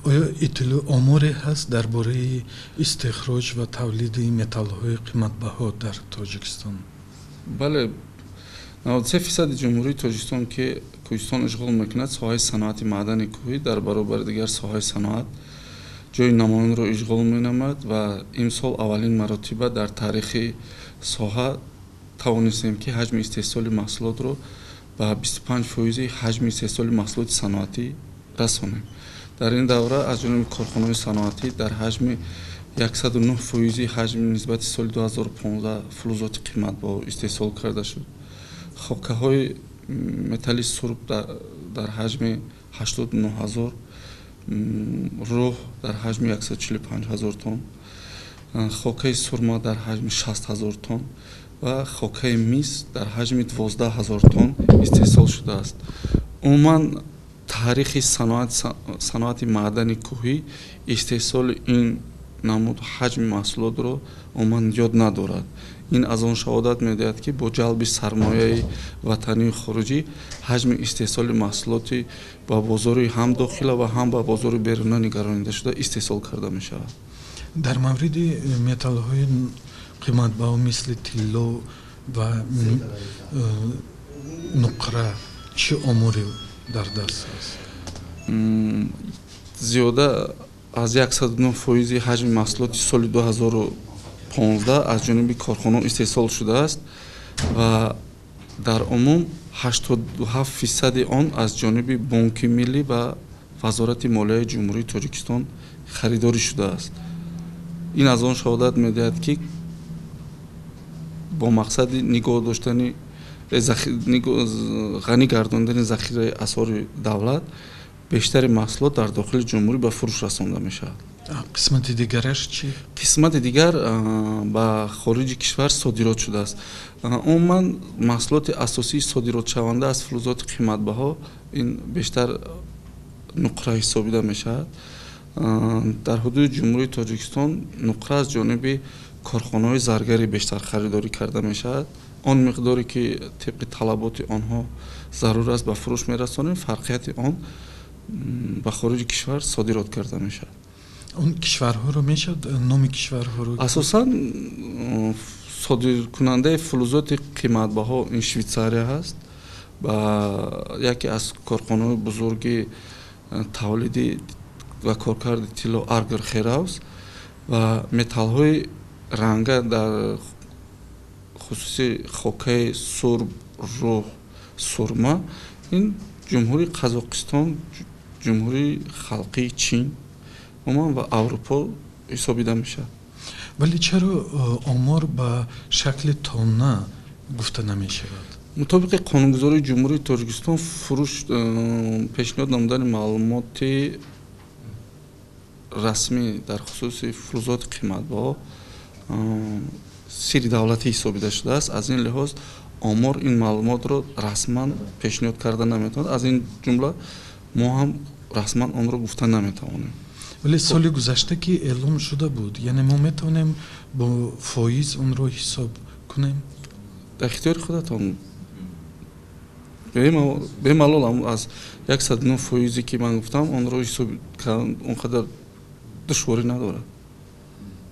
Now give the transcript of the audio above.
Оё иттилоъ, оморе ҳаст дар бораи истихроҷ ва тавлиди металлҳои қиматбаҳо дар Тоҷикистон? Бале, 93% Ҷумҳурии Тоҷикистон, ки кӯҳистон ишғол мекунад, соҳаи саноати маъдани кӯҳӣ дар баробари дигар соҳаи саноат ҷои намоёнро ишғол менамояд ва имсол аввалин маротиба дар таърихи соҳа тавонистем, ки ҳаҷми истеҳсоли маҳсулотро ба 25% ҳаҷми истеҳсоли маҳсулоти саноатӣ расонем. Дар ин давра аз ҷониби корхонаҳои саноатӣ дар ҳаҷми 109% ҳаҷми нисбати соли 2015 фулузоти қиматбаҳо истеҳсол карда шуд. Хокаҳои металли сурб дар ҳаҷми 89 ҳазор, рӯҳ дар ҳаҷми 145 ҳазор тонн, хокаи сурма дар ҳаҷми 60 ҳазор тонн ва хокаи мис дар ҳаҷми 12 ҳазор тонн истеҳсол шудааст. Умуман, таърихи саноати маъдани кӯҳӣ истеҳсоли ин намуд ҳаҷми маҳсулотро умуман ёд надорад. Ин аз он шаҳодат медиҳад, ки бо ҷалби сармояи ватанию хориҷӣ ҳаҷми истеҳсоли маҳсулоти ба бозори ҳам дохила ва ҳам ба бозори беруна нигаронида шуда истеҳсол карда мешавад. Дар мавриди металлҳои қиматбаҳо, мисли тилло ва нуқра, чӣ оморе дар даст аст? Зиёда аз 109% ҳаҷми маҳсулоти соли 2015 аз ҷониби корхонаҳо истеҳсол шудааст ва дар умум 87% он аз ҷониби Бонки Миллӣ ва Вазорати молияи Ҷумҳурии Тоҷикистон харидорӣ шудааст. Ин аз он шаҳодат медиҳад, ки бо мақсади нигоҳ доштани, ғанӣ гардондани захираи асъори давлат бештари маҳсулот дар дохили ҷумҳурӣ ба фурӯш расонда мешавад. Қисмати дигараш чӣ? Қисмати дигар ба хориҷи кишвар содирот шудааст. Умуман, маҳсулоти асосии содиротшаванда аз фулузоти қиматбаҳо ин бештар нуқра ҳисобида мешавад. Дар ҳудуди Ҷумҳурии Тоҷикистон нуқра аз ҷониби корхонаҳои заргарӣ бештар харидорӣ карда мешавад. Он миқдоре, ки тибқи талаботи онҳо зарур аст, ба фурӯш мерасонем, фарқияти он ба хориҷи кишвар содирот карда мешавад. Он кишварҳоро мешавад номи кишварҳоро? Асосан содиркунандаи фулузоти қиматбаҳо ин Швейтсария ҳаст ба яке аз корхонаҳои бузурги тавлиди ва коркарди тилло Аргер Хераус ва металлҳои ранга, дар хусуси хокаи сурб, рӯҳ, сурма, ин Ҷумҳурии Қазоқистон, Ҷумҳурии Халқии Чин, умуман ва Аврупо ҳисобида мешавад. Вале чаро омор ба шакли тонна гуфта намешавад? Мутобиқи қонунгузории Ҷумҳурии Тоҷикистон, фурӯш, пешниҳод намудани маълумоти расмӣ дар хусуси фулузоти қиматбаҳо сирри давлатӣ ҳисобида шудааст. Аз ин лиҳоз омор ин маълумотро расман пешниҳод карда наметавонад. Аз ин ҷумла мо ҳам расман онро гуфта наметавонем. Вале соли гузашта, ки эълом шуда буд, яъне мо метавонем бо фоиз онро ҳисоб кунем? Дар ихтиёри худатон, бемалол аз 109%-е, ки ман гуфтам, онро ҳисоб он қадар душворӣ надорад.